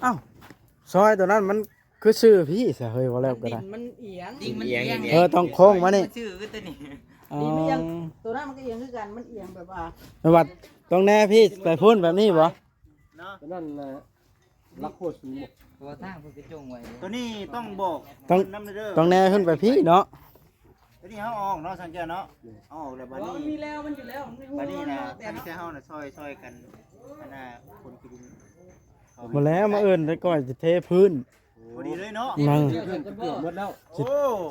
ອ້າວ ຊອຍໂຕນັ້ນມັນຄືຊື່ພີ້ຊະເຮີ້ຍ ວ່າແລ້ວກໍໄດ້ ດິນມັນອຽງ ດິນມັນອຽງ ເອີ ຕ້ອງໂຄ້ງມານີ້ ມັນຊື່ຄືໂຕນີ້ ອໍ ດິນມັນອຽງ ໂຕນັ້ນມັນກໍອຽງຄືກັນ ມັນອຽງແບບວ່າ ແບບວ່າຕ້ອງແນພີ້ໄປພຸ້ນແບບນີ້ບໍ່? ເນາະ ໂຕນັ້ນນະ ຫຼັກໂຄດສູງບໍ່? ເພາະວ່າທາງເພິ່ນກໍຈົ່ງໄວ້ ໂຕນີ້ຕ້ອງບອກ ຕ້ອງ ນຳເດີ ຕ້ອງແນຂຶ້ນໄປພີ້ເນາະ ໂຕນີ້ເຮົາເອົາອອກເນາະ ຊ່າງແກ້ວເນາະ ເອົາອອກແລ້ວບາດນີ້ ມັນມີແລ້ວ ມັນຢູ່ແລ້ວ ມັນມີຫົວ ບາດນີ້ນະ ແຕ່ເນາະ ອັນນີ້ແຕ່ເຮົານະ ຊອຍ ຊອຍກັນ ອັນນ່າ ຄົນຂີ້ດິນ ບໍ່ແລ້ວ ມື້ອື່ນໄດ້ກ້ອຍຊິເທພື້ນ ພໍດີເລີຍເນາະ ນັ້ນ ເທພື້ນເກືອບໝົດແລ້ວ ໂອ້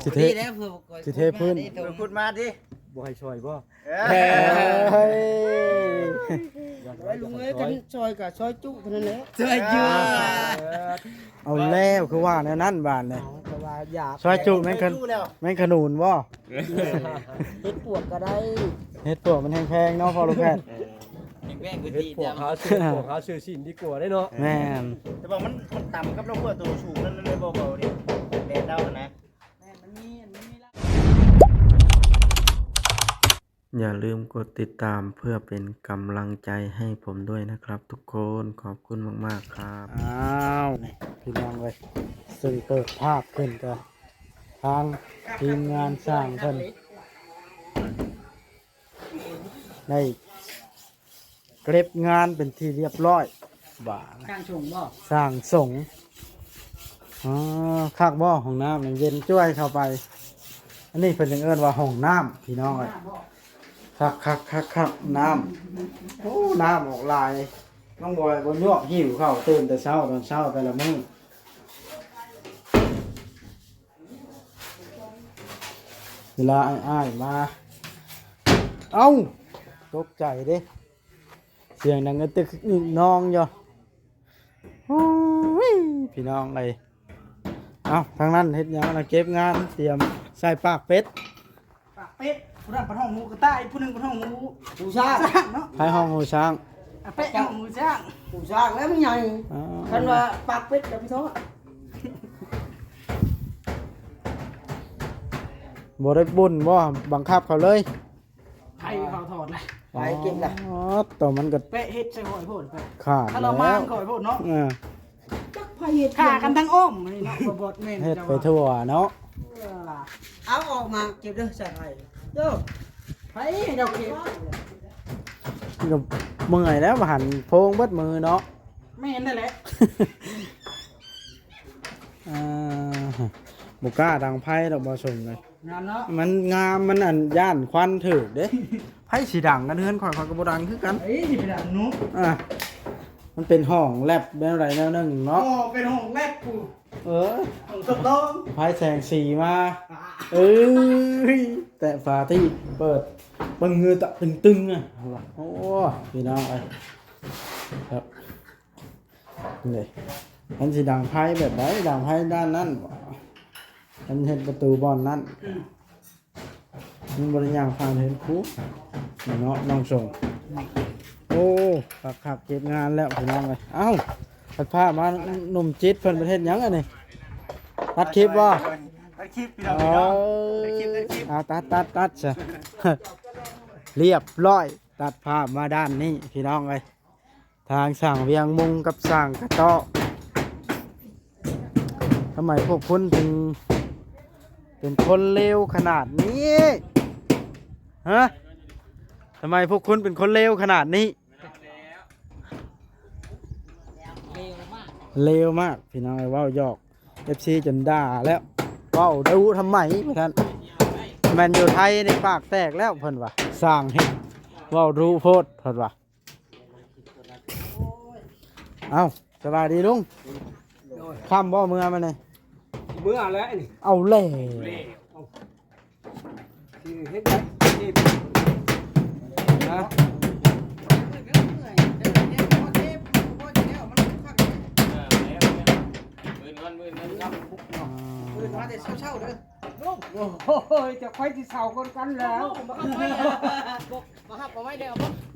ຊິເທ ພໍດີແລ້ວ ເພື່ອ ຊິເທພື້ນ ເພື່ອຂຸດມາຕິ ບໍ່ໃຫ້ຊ່ອຍບໍ່? ເອີ ເຮີ້ຍ ລຸງເອີຍ ຄັນຊ່ອຍກໍຊ່ອຍຈຸເທົ່ານັ້ນແຫຼະ ຊ່ອຍຈຸ ເອີ ເອົາແລ້ວ ຄືວ່າແນວນັ້ນບາດນີ້ ເອົາ ກໍວ່າຢາກ ຊ່ອຍຈຸແມ່ນຂະ ແມ່ນຂະໜູນບໍ່? ເຮັດປວກກໍໄດ້ ເຮັດປວກມັນແຮງແພງເນາະ ພໍ່ລູກແພດ ເອີ ແພງກວ່າ ເຮັດ ຕີ ປວກຫາຊື້ ປວກຫາຊື້ຊີ້ນດີກວ່າເດ້ເນາະ ແມ່ນ ແຕ່ວ່າມັນ ມັນຕ່ຳກັບລາວ ເພາະວ່າໂຕສູງນັ້ນເລີຍບໍ່ເບົາເດ້ ແດດລາວຫັ້ນນະ ແມ່ນ ມັນມີ ມັນມີ ຢ່າลืมกดติดตามเพื่อเป็นกำลังใจให้ผมด้วยนะครับทุกคน ขอบคุณมากๆครับ ອ້າວ ນີ້ພີ່ນ້ອງເອີຍ ຊຶ່ງເປີດພາບຂຶ້ນກໍທາງທີມງານຊ່າງເພິ່ນໄດ້ເກັບງານເປັນທີ່ຮຽບຮ້ອຍ ວ່າ ຊ່າງສົງບໍ່? ຊ່າງສົງ ອໍ ຄັກບໍ່? ຫ້ອງນ້ຳນີ້ເຢັນຈ້ວຍເຂົ້າໄປ ອັນນີ້ເພິ່ນຈຶ່ງເອີ້ນວ່າຫ້ອງນ້ຳ ພີ່ນ້ອງເອີຍ ຄັກໆໆໆ ນ້ຳ ໂອ້ ນ້ຳອອກຫຼາຍ ນ້ອງບອຍບໍ່ຍວກຫິ້ວເຂົ້າ ຕື່ນແຕ່ເຊົ້າ ຕອນເຊົ້າແຕ່ລະມື້ ເວລາອ້າຍໆມາ ເອົ້າ ຕົກໃຈເດ້ ສຽງດັງກະຕຶກນອງຢູ່ ໂອ້ຍ ພີ່ນ້ອງເອີຍ ເອົ້າ ທາງນັ້ນເຮັດຫຍັງລະ? ເກັບງານ ຕຽມໃສ່ປາກເປັດ ປາກເປັດ ຜູ້ນັ້ນປະທ້ອງໝູກະຕ່າຍ ຜູ້ໜຶ່ງປະທ້ອງໝູ ໝູຊ້າງ ຊ້າງເນາະ ໃຜຮ້ອງໝູຊ້າງ? ອາແປະຮ້ອງໝູຊ້າງ ໝູຊ້າງແລ້ວມັນໃຫຍ່ ອໍ ຄັນວ່າປາກເປັດແລ້ວໄປທອດ ບໍ່ໄດ້ບຸນບໍ່? ບັງຄັບເຂົາເລີຍ ໃຜເຂົາທອດລະ ໃຜກິນລະ ອໍ ໂຕມັນກໍ ແປະເຮັດໃສ່ຂ້ອຍໂພດ ຂາດ ທະລະມານຂ້ອຍໂພດເນາະ ເອີ ຈັກໃຜເຮັດ ຂ້າກັນທັງອ້ອມນີ້ເນາະ ບໍ່ ບໍ່ແມ່ນ ເຮັດໄປທົ່ວເນາະ ເອີ ເອົາອອກມາເກັບເດີ ໃສ່ໄປ ໂຢ ໃຜເຈົ້າເກັບ ກໍເມື່ອຍແລ້ວ ຫັນໂພງເບິດມືເນາະ ແມ່ນນັ້ນແຫຼະ ອ່າ ບໍ່ກ້າດັງໄຟດອກ ບໍ່ສົມເລີຍ ງາມເນາະ ມັນງາມ ມັນ ອັນ ຢ້ານຄວັນຖືກເດ້ ໃຜຊິດັງກັນ ເຮືອນຂ້ອຍ ຂ້ອຍກໍບໍ່ດັງຄືກັນ ເອີຍ ຊິໄປດັງໜູ ອ່າ ມັນເປັນຫ້ອງແລັບແນວໃດແນວໜຶ່ງເນາະ ອໍ ເປັນຫ້ອງແລັບພຸ້ນ ເອີ ຫ້ອງທົດລອງ ໃຜແສງສີມາ ອ່າ ເອີຍ ແຕະຝາທີ່ເປີດ ເບິ່ງເຫື່ອຕະຕຶງໆ ອ່ະ ໂອ້ ພີ່ນ້ອງເອີຍ ຄັບ ນີ້ ມັນຊິດັງໄຟແບບໃດ? ດັງໄຟດ້ານນັ້ນບໍ່? ມັນເຮັດປະຕູບ່ອນນັ້ນ ອືມ ມັນບໍ່ໄດ້ຍ່າງຜ່ານເຫັນຄູເນາະ ນ້ອງສົງ ໂອ້ ຄັກໆ ເກັບງານແລ້ວພີ່ນ້ອງເອີຍ ເອົ້າ ຕັດພາບມາ ໜຸ່ມຈິດເພິ່ນໄປເຮັດຫຍັງອັນນີ້? ຕັດຄລິບບໍ່? ຕັດຄລິບພີ່ນ້ອງ ເອີ ຕັດຄລິບ ຕັດຄລິບ ເອົາ ຕັດໆໆຊະ ລຽບຮ້ອຍ ຕັດພາບມາດ້ານນີ້ພີ່ນ້ອງເອີຍ ທາງຊ່າງວຽງມຸງກັບຊ່າງກະເຕາະ ທຳໄມພວກຄຸນເປັນ ເປັນຄົນເລວຂະໜາດນີ້? ຮະ? ທຳໄມພວກຄຸນເປັນຄົນເລວຂະໜາດນີ້? ເລວມາກ ພີ່ນ້ອງເອີຍ ເວົ້າຫຍອກ ເອັຟຊີ ຈົນດ່າແລ້ວ ເວົ້າດຸທຳໄມ ວ່າຊັ້ນ ແມ່ນຢູ່ໄທນີ້ປາກແຕກແລ້ວ ເພິ່ນວ່າ ຊ່າງເຮັດ ເວົ້າດຸໂພດ ເພິ່ນວ່າ ເອົ້າ ສະບາຍດີລຸງ ໂດຍ ຄ່ຳບໍ່ເມືອມານີ້? ເມືອແລ້ວນີ້ ເອົາແລ້ວ ຊິເຮັດໄດ້ ເຮັດ ຮະ? ອື່ນມາແຕ່ເຊົ້າໆເດີ ລຸງ ໂອ້ຍ ຈະໄປຊິເຊົາກ່ອນກັນແລ້ວ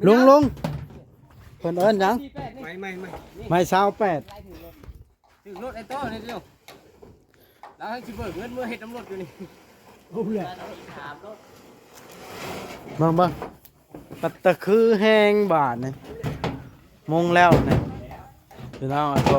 ລຸງ ລຸງ ເພິ່ນເອີ້ນຫຍັງ? ໄມ້ ໄມ້ ໄມ້ ໄມ້ຊາວແປດ ຖືກລົດໄອ້ໂຕ້ນີ້ເດີ ລາວໃຫ້ຊິເບີກເງິນເມືອເຮັດນຳລົດຢູ່ນີ້ ເບິ່ງ ເບິ່ງ ຕະ ຕະຄືແຮງບາດນີ້ ມຸງແລ້ວນີ້ ພີ່ນ້ອງເອີຍ ໂອ້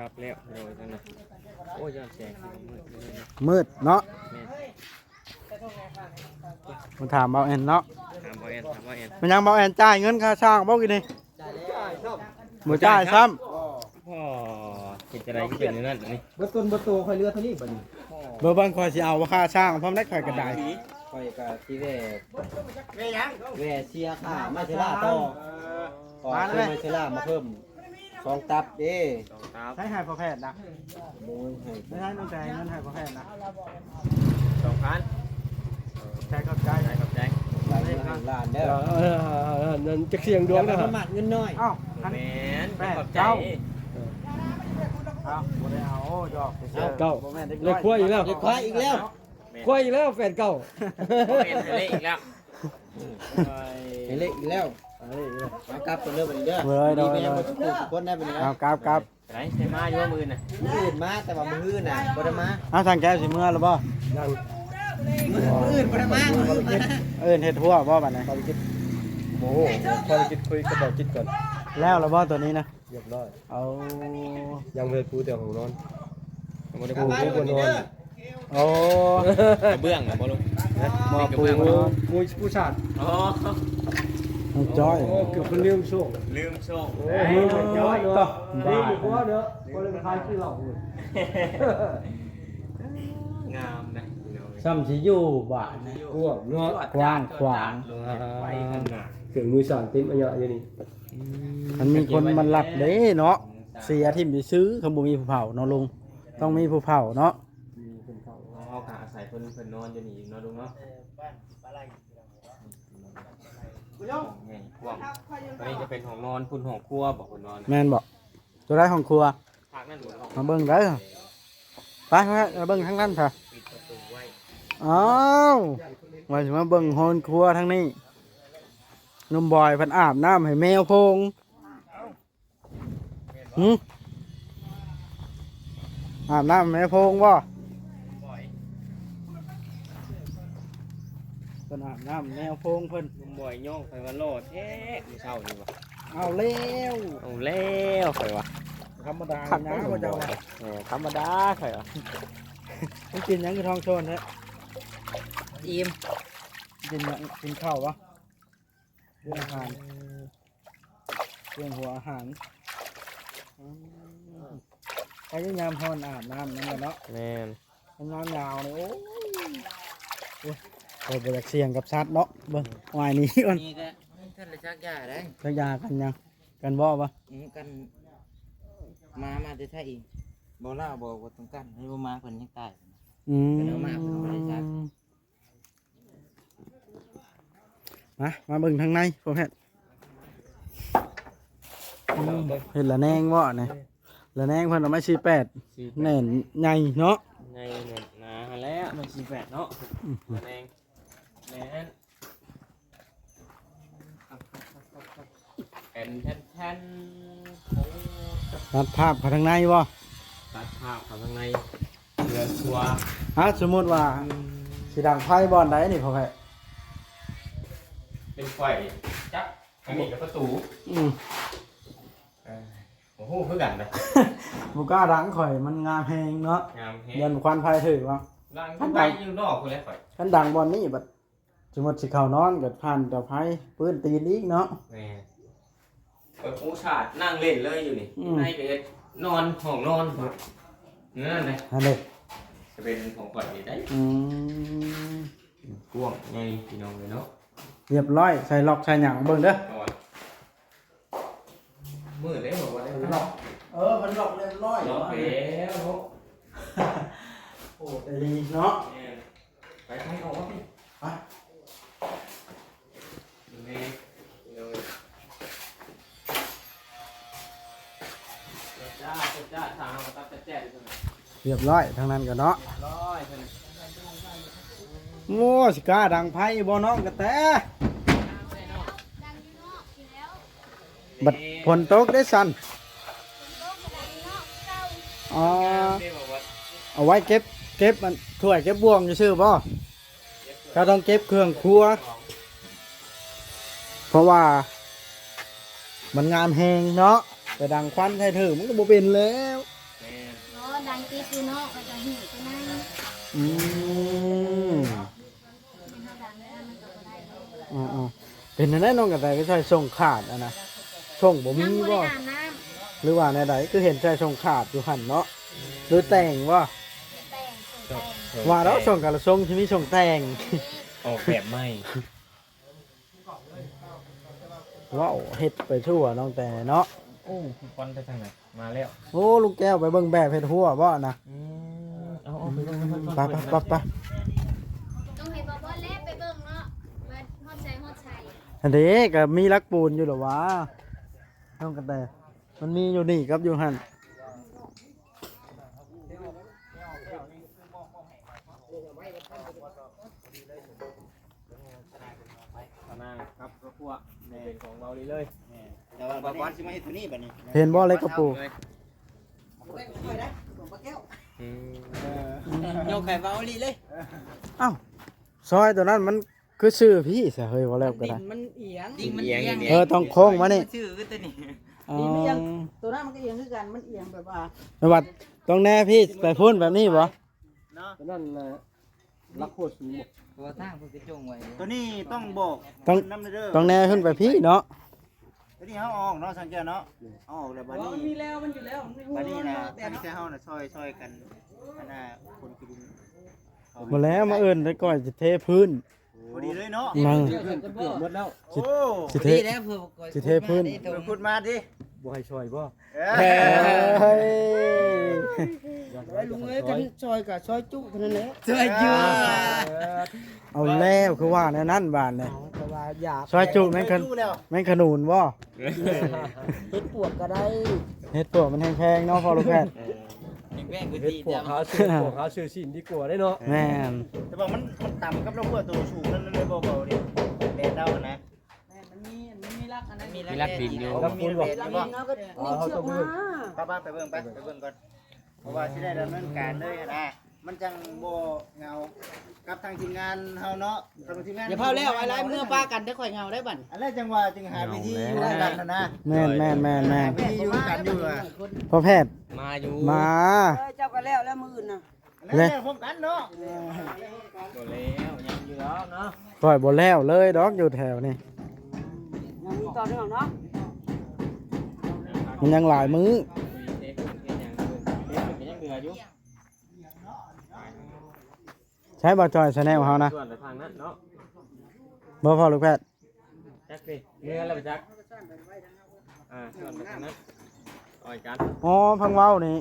ກັບແລ້ວ ໂດຍ ຈັ່ງໃດ ໂອ້ຍ ຍ້ອນແສງຄືມືດເລີຍເນາະ ມືດເນາະ ແມ່ນ ມາຖາມເບົາແອນເນາະ ຖາມເບົາແອນ ຖາມເບົາແອນ ແມ່ນຫຍັງເບົາແອນ ຈ່າຍເງິນຄ່າຊ່າງບໍ່ກີ້ນີ້? ບໍ່ຈ່າຍຊ້ຳ ໂອ້ ເຮັດຈັ່ງໃດຄືເປັນແນວນັ້ນນີ້ ເບິດຕົນເບິດໂຕ ຂ້ອຍເຫຼືອເທົ່ານີ້ບັດນີ້ ເບິ່ງໆ ຂ້ອຍຊິເອົາຄ່າຊ່າງພ້ອມໄດ້ ຂ້ອຍກໍໄດ້ ຂ້ອຍກໍຊິແວ່ ແວ່ຫຍັງ ແວ່ເສຍຄ່າມາເຊລາຕໍ່ ເອີ ຂໍ ມາເລີຍ ມາເຊລາມາເພີ່ມສອງຕັບເດ້ ສອງຕັບ ໃຊ້ໃຫ້ພໍ່ແພດນະ ໂດຍ ໃຫ້ ໃຊ້ນ້ອງແຕງເງິນໃຫ້ພໍ່ແພດນະ ສອງພັນ ຂອບໃຈ ຂອບໃຈ ຂອບໃຈ ຫຼາຍເງິນຫຼາຍລ້ານເດີ ເອີ ເອີ ເອີ ນັ້ນຈັກສ່ຽງດວງນະ ແຕ່ວ່າມັນມັກເງິນນ້ອຍ ເອົ້າ ແມ່ນ ແປດ ຂອບໃຈ ເກົ້າ ເອີ ເອົ້າ ບໍ່ໄດ້ເອົາ ຢອກຊື່ໆ ເກົ້າ ບໍ່ແມ່ນເດັກນ້ອຍ ເລກຄວາຍອີກແລ້ວ ເລກຄວາຍອີກແລ້ວ ແມ່ນ ຄວາຍອີກແລ້ວ ແປດ ເກົ້າ ບໍ່ແມ່ນ ໃຫ້ເລກອີກແລ້ວ ໃຫ້ເລກອີກແລ້ວ ເອົາກັບກັນເດີບັດນີ້ເດີ ໂດຍ ໂດຍ ດີແມ່ ໂດຍ ເບິດທຸກຜູ້ທຸກຄົນໄດ້ບັດນີ້ ເອົາກັບກັບ ໄປໃສມາຢູ່ມື້ອື່ນນະ ມື້ອື່ນມາ ແຕ່ວ່າມື້ຮືນນະບໍ່ໄດ້ມາ ເອົາ ທາງແກ້ວຊິເມືອແລ້ວບໍ່? ຍັງ ມື້ອື່ນບໍ່ໄດ້ມາ ມື້ອື່ນເຮັດຮົ້ວບໍ່ບັດນີ້? ບໍ່ຮູ້ ຂໍໄປຄິດຄຸຍກັບເບົາຈິດກ່ອນ ແລ້ວແລ້ວບໍ່ຕົວນີ້ນະ? ຮຽບຮ້ອຍ ເອົາ ຍັງບໍ່ໄດ້ປູແຕ່ຫ້ອງນອນ ຍັງບໍ່ໄດ້ປູ ບໍ່ນອນ ໂອ້ ກະເບື້ອງນະບໍ່ລຸງ ບໍ່ ເປັນກະເບື້ອງ ປູ ປູ ປູຊາດ ອໍ ນ້ອງຈ້ອຍ ໂອ້ ເກືອບເພິ່ນລືມໂຊກ ລືມໂຊກ ໂອ້ ເຮີ້ຍ ນ້ອງຈ້ອຍເນາະ ດີຢູ່ບໍ່ເນາະ ບໍ່ໄດ້ໄປຂາຍຄືເຫຼົ້າ ງາມນະ ພີ່ນ້ອງເອີຍ ຊ່ຳຊິຢູ່ບ້ານນະ ກວ້າງເນາະ ກວ້າງຂວາງ ໄປຂ້າງໜ້າ ເຄື່ອງມືຊ່າງເຕັມອາຍະຢູ່ນີ້ ອືມ ມັນມີຄົນມາລັກເດ້ເນາະ ເສຍຖິ້ມຊື່ໆ ຄັນບໍ່ມີຜູ້ເຝົ້າເນາະລຸງ ຕ້ອງມີຜູ້ເຝົ້າເນາະ ມີຄົນເຝົ້າ ເຮົາກໍອາໄສເພິ່ນ ເພິ່ນນອນຢູ່ນີ້ເນາະລຸງເນາະ ເອີ ບ້ານປາໄລ ຫ້ອງໃຫຍ່ກວ້າງ ອັນນີ້ຈະເປັນຫ້ອງນອນ ພຸ້ນຫ້ອງຄົວບໍ ເພິ່ນນອນ ແມ່ນບໍ? ຕົວໃດຫ້ອງຄົວ? ພາກນັ້ນບໍ? ມາເບິ່ງເດີ ໄປ ມາເບິ່ງທາງນັ້ນຊະ ປິດປະຕູໄວ້ ອ້າວ ວ່າຊິມາເບິ່ງຫ້ອງຄົວທາງນີ້ ໜຸ່ມບອຍເພິ່ນອາບນ້ຳໃຫ້ແມວໂພງ ຫື ອາບນ້ຳແມ່ໂພງບໍ່? ເພິ່ນອາບນ້ຳແມວໂພງເພິ່ນ ລຸງບອຍຍ້ອງຂ້ອຍວ່າຫຼໍ່ແທ້ມື້ເຊົ້ານີ້ວ່າ ເອົາແລ້ວ ເອົາແລ້ວຂ້ອຍວ່າ ທຳມະດານະ ບໍ່ເຈົ້າວ່າ ເອີ ທຳມະດາຂ້ອຍວ່າ ມັນກິນຫຍັງຄືທ້ອງໂຊນແທ້? ອີ່ມ ກິນຫຍັງ? ກິນເຂົ້າບໍ່? ເລື່ອງອາຫານ ເລື່ອງຫົວອາຫານ ອືມ ພະຍາຍາມຮ້ອນອາບນ້ຳນຳກັນເນາະ ແມ່ນ ຍາມໜາວນີ້ ໂອ້ຍ ໂອ້ຍ ຂ້ອຍບໍ່ຢາກສ່ຽງກັບສັດເນາະ ເບິ່ງ ອືມ ວາຍນີ້ກ່ອນ ນີ້ກໍ ທ່ານລະຈັກຢາໄດ໋ ຈັກຢາກັນຫຍັງ ກັນເບາະບໍ່? ອືມ ກັນ ໝາມາແຕ່ໄທອີກ ບໍ່ລາວບໍ່ ບໍ່ຕ້ອງກັນ ໃຫ້ບໍ່ມາເພິ່ນຍັງຕາຍ ອືມ ເພິ່ນເອົາມາ ເພິ່ນເອົາໄດ້ຈັກ ມາ ມາເບິ່ງທາງໃນພໍ່ແພດ ເຮັດລະແນງບໍ່ນີ້ ລະແນງເພິ່ນເອົາໄມ້ສີ່ແປດ ສີ່ແປດ ແໜ້ນໃຫຍ່ເນາະ ໃຫຍ່ແໜ້ນໜາຫັ້ນແຫຼະ ໄມ້ສີ່ແປດເນາະ ອືມ ລະແນງແໜ້ນ ແຜ່ນ ແຜ່ນ ແຜ່ນ ຕັດພາບເຂົ້າທາງໃນບໍ່? ຕັດພາບເຂົ້າທາງໃນ ເຮືອນຄົວ ຫາ ສົມມຸດວ່າ ອືມ ຊິດັງໄຟບ່ອນໃດນີ້ພໍ່ແພດ? ເປັນໄຟ ຈັກ ອັນນີ້ກໍປະຕູ ອືມ ເອີ ບໍ່ຮູ້ຄືກັນນະ ບໍ່ກ້າດັງຂ້ອຍ ມັນງາມແຮງເນາະ ງາມແຮງ ຢ້ານຄວັນໄຟຖືກເນາະ ດັງໄຟຢູ່ນອກພຸ້ນແຫຼະຂ້ອຍ ຄັນດັງບ່ອນນີ້ບັດ ສົມມຸດຊິເຂົ້ານອນກໍຜ່ານເຕົາໄຟ ເປື້ອນຕີນອີກເນາະ ແມ່ນ ເປີດຫູສາດ ນັ່ງເລ່ນເລີຍຢູ່ນີ້ ອືມ ໃນກໍເຮັດ ນອນຫ້ອງນອນ ນັ້ນເດ້ ນັ້ນເດ້ ຈະເປັນຂອງຂ້ອຍນີ້ໄດ໋ ອືມ ກວ້າງໃຫຍ່ພີ່ນ້ອງເອີຍເນາະ ຮຽບຮ້ອຍ ໃສ່ລັອກໃສ່ຫຍັງເບິ່ງເດີ ໂອ້ຍ ມືດເດ້ ບອກວ່າໄດ້ລັອກ ເອີ ມັນລັອກຮຽບຮ້ອຍ ລັອກແລ້ວເນາະ ໂອ້ ໄດ້ດີເນາະ ແມ່ນ ໄປ ໄປ ອອກມາພີ້ ໄປ ແມ່ນ ໂດຍ ຮຽບຮ້ອຍທາງນັ້ນກໍເນາະ ຮຽບຮ້ອຍ ໂອ້ ຊິກ້າດັງໄຟບໍ່ນ້ອງກະແຕ? ບັດຝົນຕົກເດ້ຊັ້ນ ອໍ ເອົາໄວ້ເກັບ ເກັບອັນຖ້ວຍເກັບບ່ວງຊື່ໆບໍ່? ເຈົ້າຕ້ອງເກັບເຄື່ອງຄົວ ເພາະວ່າມັນງາມແຮງເນາະ ໄປດັງຄວັນໃສ່ຖືກມັນກໍບໍ່ເປັນແລ້ວ ຕິດຢູ່ເນາະ ກໍຈະຫຸ້ງໄປນຳ. ອືມ ແມ່ນເຮົາດັນໄດ້ ມັນກໍບໍ່ໄດ້ເນາະ. ອໍໆ ເປັນແນວໃດນ້ອງກະແຕ ຄືໃສ່ສົ້ງຂາດຫັ້ນນະ? ສົ້ງບໍ່ມີບໍ່ ຫຼືວ່າແນວໃດ? ຄືເຫັນໃສ່ສົ້ງຂາດຢູ່ຫັ້ນເນາະ ຫຼືແຕ່ງບໍ່? ແຕ່ງ ສົ້ງແຕ່ງ. ວ່າແລ້ວ ສົ້ງກະລະຊົງຊິມີສົ້ງແຕ່ງ ອອກແບບໃໝ່. ເວົ້າເຮັດໄປທົ່ວນ້ອງແຕເນາະ. ໂອ້ ຄວັນໄປທາງໃດມາແລ້ວ. ໂອ້ ລຸງແກ້ວໄປເບິ່ງແບບເຮັດຮົ້ວບໍ່ນະ? ອືມ ເອົາໆ ໄປເບິ່ງນຳເພິ່ນກ່ອນ. ໄປໆໆໆ ຕ້ອງໃຫ້ບ່າວບອນແລ້ວໄປເບິ່ງເນາະ ວ່າຮອດໃສຮອດໃສ. ອັນເດ້ ກະມີຫຼັກປູນຢູ່ແລ້ວຫວາ ນ້ອງກະແຕ ມັນມີຢູ່ນີ້ກັບຢູ່ຫັ້ນ. ຕານາງກັບຄອບຄົວ ແມ່ນ ເປັນຂອງເບົາລີເລີຍ. ແມ່ນ ແຕ່ວ່າບາດນີ້ຊິມາເຮັດໂຕນີ້ບາດນີ້ ເຫັນບໍ່ເລັກກະປູ. ອືມ ເອີ ຍົກໃຫ້ເບົາລີເລີຍ. ອ້າວ ຊອຍໂຕນັ້ນມັນຄືຊື່ພີ້ຊະເຮີ້ຍ ວ່າແລ້ວກໍໄດ້ ດິນມັນອຽງ ດິນມັນອຽງ. ເອີ ຕ້ອງໂຄ້ງມານີ້ ຊື່ຄືໂຕນີ້. ອໍ ດິນມັນອຽງ ໂຕນັ້ນມັນກໍອຽງຄືກັນ ມັນອຽງແບບວ່າ ແບບວ່າຕ້ອງແນພີ້ໄປພຸ້ນແບບນີ້ບໍ່? ເນາະ ໂຕນັ້ນນະ ຫຼັກໂຄດສູງບໍ່? ເພາະວ່າທາງເພິ່ນກະຈົ່ງໄວ້. ໂຕນີ້ຕ້ອງບອກ ຕ້ອງ ນຳເດີ ຕ້ອງແນຂຶ້ນໄປພີ້ເນາະ. ໂຕນີ້ເຮົາເອົາອອກເນາະ ຊ່າງແກ້ວເນາະ. ເອົາອອກແລ້ວບາດນີ້ ມັນມີແລ້ວ ມັນຢູ່ແລ້ວ ມັນມີແລ້ວ ແຕ່ເຮົານະ ຊ່ອຍ ຊ່ອຍກັນ ອັນນ່າ ຄົນຂີ້ດິນ. ບໍ່ແລ້ວ ມາເອີ້ນແຕ່ກ່ອຍຊິເທພື້ນ ພໍດີເລີຍເນາະ. ນັ້ນ ເທພື້ນເກືອບໝົດແລ້ວ. ໂອ້ ຊິເທ ຊິເທພື້ນ ເພິ່ນຂຸດມາຕິ ບໍ່ໃຫ້ຊ່ອຍບໍ່? ເອີຍ ລຸງເອີຍ ຄັນຊ່ອຍກະຊ່ອຍຈຸເທົ່ານັ້ນແຫຼະ ຊ່ອຍຈຸ. ເອີ ເອົາແລ້ວ ຄືວ່າແນວນັ້ນບາດນີ້ ເອົາ ແຕ່ວ່າຢາກ ຊ່ອຍຈຸແມ່ນຂະ ແມ່ນຂະໜູນບໍ່? ເຮັດປວກກໍໄດ້ ເຮັດປວກມັນແຮງແພງເນາະ ພໍ່ລູກແພດ. ເອີ ແພງກວ່າ ເຮັດ ທີ່ ພວກເຮົາຊື້ ພວກເຮົາຊື້ຊີ້ນດີກວ່າເດ້ເນາະ. ແມ່ນ ແຕ່ວ່າມັນ ມັນຕ່ຳກັບລາວ ພວກໂຕສູງນັ້ນເລີຍບໍ່ ເບົານີ້ ແດນລາວຫັ້ນນະ. ແມ່ນ ມັນມີ ມັນມີຫຼັກອັນນັ້ນ ມີຫຼັກດິນຢູ່ ມີຫຼັກດິນຢູ່ບໍ່? ເຮົາກໍ ເອີ ເອົາເອົາເອົາ ເອົາ ເອົາ ໄປ ໄປເບິ່ງ ໄປ ໄປເບິ່ງກ່ອນ ເພາະວ່າຊິໄດ້ດຳເນີນການເລີຍຫັ້ນນະ. ມັນຈັ່ງບໍ່ເຫງົາກັບທາງທີມງານເຮົາເນາະ. ຄັນວ່າທີມງານ ຢ່າພາວແລ້ວ ໄອ້ຫຼາຍເມືອປາກັນເດີ ຂ້ອຍເຫງົາໄດ້ບັດ. ອັນແລກຈັ່ງວ່າຈຶ່ງຫາວິທີຢູ່ນຳກັນຫັ້ນນະ. ແມ່ນໆໆໆ ຫາວິທີຢູ່ນຳກັນຢູ່ວ່າ ພໍ່ແພດ ມາຢູ່ ມາ. ເອີ ເຈົ້າກໍແລ້ວແລ້ວມື້ອື່ນນະ ແລ້ວ ແລ້ວພ້ອມກັນເນາະ. ບໍ່ແລ້ວ ຍັງຢູ່ດອກເນາະ ຂ້ອຍບໍ່ແລ້ວເລີຍດອກ ຢູ່ແຖວນີ້ ຍັງມີຕໍ່ເນື່ອງເນາະ. ມັນຍັງຫຼາຍມື້ ຍັງເຫຼືອຢູ່. ໃຊ້ບໍ່ຈ່ອຍ Channel ເຮົານະ ສ່ວນໄປທາງນັ້ນເນາະ ບໍ່ພໍລູກແພດ ຈັກຕິ ເມືອແລ້ວໄປຈັກ ອ່າ ສ່ວນໄປທາງນັ້ນ ອ່ອຍກັນ. ອໍ ພັງເວົ້ານີ້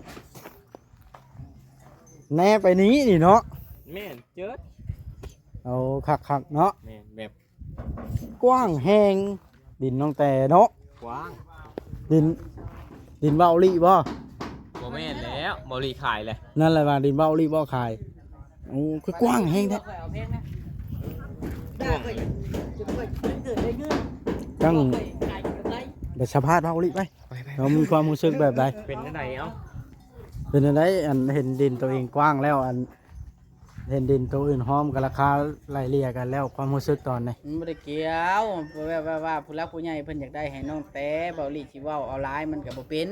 ແນໄປນີ້ນີ້ເນາະ. ແມ່ນ ເຈີດ ໂອ້ ຄັກໆເນາະ. ແມ່ນ ແບບ ກວ້າງແຮງ ດິນນ້ອງແຕເນາະ ກວ້າງ ດິນ ດິນເວົ້າອີ່ຫຼີບໍ່? ບໍ່ແມ່ນແລ້ວ ເວົ້າອີ່ຫຼີຂາຍແຫຼະ. ນັ້ນແຫຼະວ່າດິນເວົ້າອີ່ຫຼີບໍ່ຂາຍ. ໂອ້ ຄືກວ້າງແຮງແທ້ ຕັ້ງ ໄປສຳພາດເວົ້າອີ່ຫຼີໄປ ເຮົາມີຄວາມຮູ້ສຶກແບບໃດ? ເປັນຈັ່ງໃດເອົາ? ເປັນຈັ່ງໃດ ອັນເຫັນດິນໂຕເອງກວ້າງແລ້ວ ອັນ ເຫັນດິນໂຕອື່ນຫ້ອມກັນລາຄາໄລ່ເລ່ຍກັນແລ້ວ ຄວາມຮູ້ສຶກຕອນນີ້? ມັນບໍ່ໄດ້ກ່ຽວ ແບບວ່າ ວ່າຜູ້ຫຼັກຜູ້ໃຫຍ່ເພິ່ນຢາກໄດ້ໃຫ້ນ້ອງແຕເບົາລີຊິເວົ້າເອົາຫຼາຍມັນກໍບໍ່ເປັນ.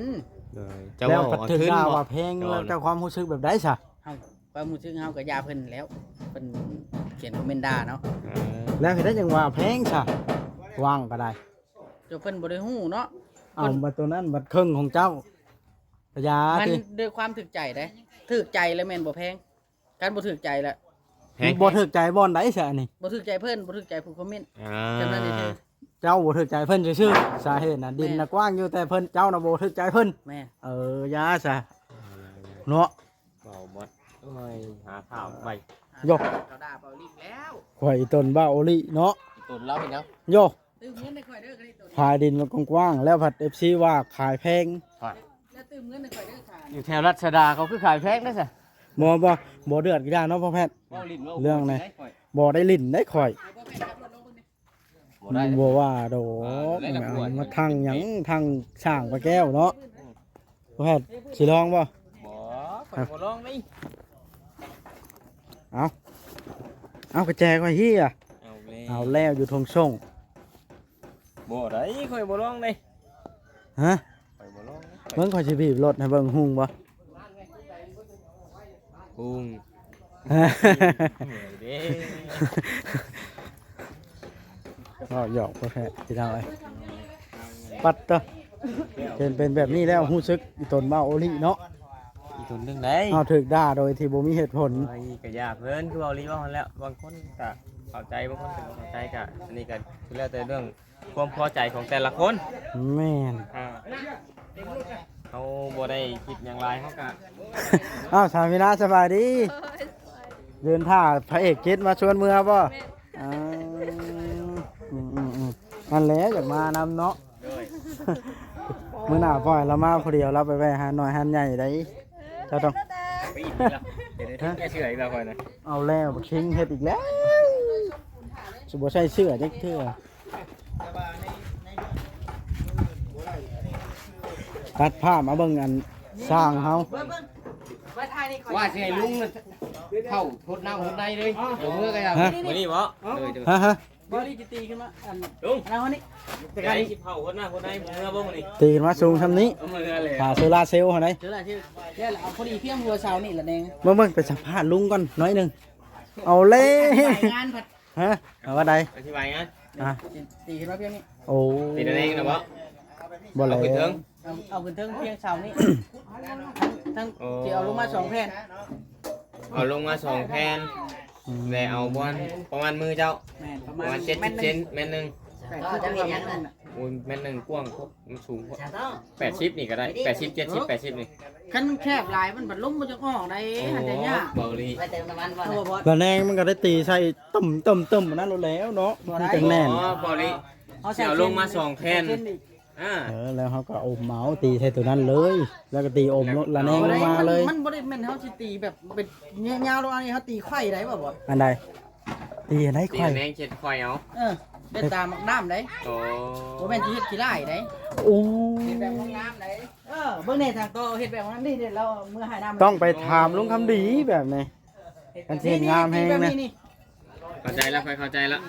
ໂດຍ ເຈົ້າເວົ້າເອົາທຶນບໍ່? ແລ້ວພັດຖືກດ່າວ່າແພງ ເຈົ້າ ແລ້ວເຈົ້າຄວາມຮູ້ສຶກແບບໃດຊະ? ເອົ້າ ຄວາມຮູ້ສຶກເຮົາກໍຢ່າເພິ່ນແລ້ວ ເພິ່ນຂຽນຄອມເມັນດ່າເນາະ. ເອີ ແລ້ວເຮັດໄດ້ຫຍັງວ່າແພງຊະ? ວ່າງກໍໄດ້ ເຈົ້າເພິ່ນບໍ່ໄດ້ຮູ້ເນາະ. ເອົາ ບັດໂຕນັ້ນບັດເຄິ່ງຂອງເຈົ້າ ກະຢ່າ ມັນ ຕິ ດ້ວຍຄວາມຖືກໃຈເດ້ ຖືກໃຈແລ້ວແມ່ນບໍ່ແພງ. ຄັນບໍ່ຖືກໃຈລະ ແພງ ບໍ່ຖືກໃຈບ່ອນໃດຊະອັນນີ້? ບໍ່ຖືກໃຈເພິ່ນ ບໍ່ຖືກໃຈຜູ້ຄອມເມັນ. ອ່າ ຈຳນັ້ນເອງ ເຈົ້າບໍ່ຖືກໃຈເພິ່ນຊື່ໆ ສາເຫດນະ ດິນນະ ແມ່ນ ກວ້າງຢູ່ ແຕ່ເພິ່ນ ເຈົ້ານະບໍ່ຖືກໃຈເພິ່ນ. ແມ່ນ ເອີ ຢ່າຊະເນາະ ເວົ້າໝົດ. ໂອ້ຍ ຫາຂ່າວໄປ ໂຢ ເຂົາດ່າເບົາລີແລ້ວ ຂ້ອຍອີ່ຕົນເບົາລີເນາະ ອີ່ຕົນລາວເປັນຫຍັງ ໂຢ. ຕື່ມເງິນໃຫ້ຂ້ອຍເດີ ຄັນນີ້ໂຕນີ້ ຂາຍດິນມັນກວ້າງໆ ແລ້ວພັດເອັຟຊີວ່າຂາຍແພງ. ຂ້ອຍ ແລ້ວຕື່ມເງິນໃຫ້ຂ້ອຍເດີ ຂາຍ ຢູ່ແຖວລັດຊະດາເຂົາຄືຂາຍແພງເດ້ຊະ. ບໍ່ ບໍ່ ບໍ່ເດືອດກໍຢ່າເນາະພໍ່ແພດ ເວົ້າຫຼິ້ນເວົ້າ ເລື່ອງນີ້ ບໍ່ໄດ້ຫຼິ້ນໄດ້ຂ້ອຍ. ໃຫ້ພໍ່ແພດຂັບລົດລົງເບິ່ງນີ້ ບໍ່ໄດ້ ບໍ່ວ່າດອກ. ເອີ ແລ້ວກໍ ມາທັງຫຍັງ ທັງສ້າງປາແກ້ວເນາະ. ອືມ ບໍ່ແພດ ຊິລອງບໍ່? ບໍ່ ຂ້ອຍບໍ່ລອງເດ້. ເອົາ ເອົາ ກະແຈຂ້ອຍເຮຍ. ເອົາແລ້ວ ເອົາແລ້ວ ຢູ່ທົ່ງໂຊ່ງ. ບໍ່ໄດ້ ຂ້ອຍບໍ່ລອງເດ້. ຮະ? ຂ້ອຍບໍ່ລອງເດ້. ເບິ່ງ ຂ້ອຍຊິບີບລົດໃຫ້ເບິ່ງ ຮຸ່ງບໍ່? ຂ້ອຍ พุงเด้ เว้าหยอกพ่อแท้พี่น้องเอ้ย ปัดเตอะ เห็นเป็นแบบนี้แล้วรู้สึกอีตนเว้าอีหลีเนาะ อีตนจั่งใด๋ เฮาถูกด่าโดยที่บ่มีเหตุผล โอ้ย ก็อย่าเพิ่น คือเว้าอีหลีเว้าหั้นแหละ บางคนก็เข้าใจ บางคนก็บ่เข้าใจ ก็อันนี้ก็คือแล้วแต่เรื่อง ความพอใจของแต่ละคน แม่น อ่า เฮาบ่ได้คิดหยังหลาย เฮาก็ อ้าว สามีนา สบายดี โดย ยืนท่าพระเอกเจ็ดมาชวนเมือบ่ แม่น อ่า อืมๆๆ นั่นแหละ อยากมานำเนาะ โดย มื้อหน้าปล่อยลาวมาผู้เดียว ลาวไปแว่ะหาดน้อยหาดใหญ่ได้ เจ้าต้อง ปีนี้ละ เดี๋ยวนี้แก้เชื่ออีกแล้วข้อยนะ เอาแล้ว บักคิงเฮ็ดอีกแล้ว สิบ่ใส่เสื้อจักเทื่อ ตัดภาพมาเบิ่งอันช่างเฮา ว่าสิให้ลุงเข้าทดน้ำทดในเลย บ่เมือก็ได้ ฮะ มื้อนี้บ่ โดยๆ ฮะ ฮะ บ่ได้จะตีขึ้นมา อัน ลุง อันนั้นนี่ แต่การสิเผาคนหน้าคนในเมือบ่มื้อนี้ ตีขึ้นมาสูงส่ำนี้ เอามือเลย ขาโซลาร์เซลล์หั่นใด๋ โซลาร์เซลล์ แล้วเอาพอดีเพียงหัวเสานี่ละแดง เบิ่งๆ ไปสัมภาษณ์ลุงก่อนหน่อยหนึ่ง เอาเลย อธิบายงานผัด ฮะ เอาว่าใด๋ อธิบายงาน อ่ะ ตีขึ้นมาเพียงนี้ โอ้ ตีนั่นเองนะบ่ บ่แล้ว เอาขึ้นเทิง เอา เอาขึ้นเทิงเพียงเสานี้ ทั้ง โอ้ สิเอาลงมาสองแผ่น เอาลงมาสองแผ่น อืม แล้วเอาประมาณ ประมาณมือเจ้า แม่น ประมาณ ประมาณเจ็ดสิบเซน เมตรหนึ่ง แปดสิบ โอ้ย เมตรหนึ่งกว้าง มันสูง แปดสิบนี่ก็ได้ แปดสิบ เจ็ดสิบ แปดสิบนี่ คันมันแคบหลายมันบัดลมมันจะออกได้ โอ้ หันแต่ยาก เบาหลี ไปเติมน้ำมันก่อนนะ ระแนงมันก็ได้ตีใส่ตึ้มๆๆ อันนั้นโลดแล้วเนาะ มันจั่งแน่น อ๋อ เบาหลี เอาใส่ สิเอาลงมาสองแผ่น เส้นอีก อ่า เออ แล้วเฮาก็อมเอา ตีใส่ตัวนั้นเลย แล้วก็ตีอมระแนงลงมาเลย มัน มันบ่ได้แม่นเฮาสิตีแบบเป็นยาวๆ ลง อันนี้เฮาตีไขว่ได้บ่บ่ อันใด ตีอันใด ตี ไขว่ แนงเช็ดไขว่เอา เออ เป็นตาหมากด้ามได้ โอ้ บ่แม่นสิเฮ็ดขี้ร้ายได้ โอ้ เฮ็ดแบบหมากด้ามได้ เออ เบิ่งแน่ทางโตเฮ็ดแบบนั้นนี่ เดี๋ยวเราเมื่อหายน้ำ ต้องไปถามลุงคำดีแบบนี้ กันสิเฮ็ดงามแฮงนะ นี่ เข้าใจแล้ว ค่อยเข้าใจแล้ว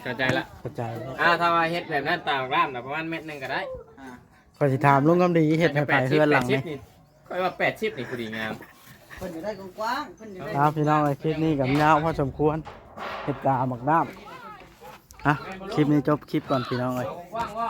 เข้าใจแล้ว เข้าใจแล้ว อ่า ถ้าว่าเฮ็ดแบบนั้นตาหมากด้ามน่ะ ประมาณเมตรหนึ่งก็ได้ อ่า ข้อยสิถามลุงคำดี เฮ็ดให้ไผเฮือนหลังนี้ แปดสิบนี่ ข้อยว่าแปดสิบนี่พอดีงาม เพิ่นจะได้กว้างๆ เพิ่นจะได้ ครับ พี่น้องเอ้ย คลิปนี้ก็ยาวพอสมควร เฮ็ดตาหมากด้าม อ่ะ คลิปนี้จบคลิปก่อนพี่น้องเอ้ย กว้างบ่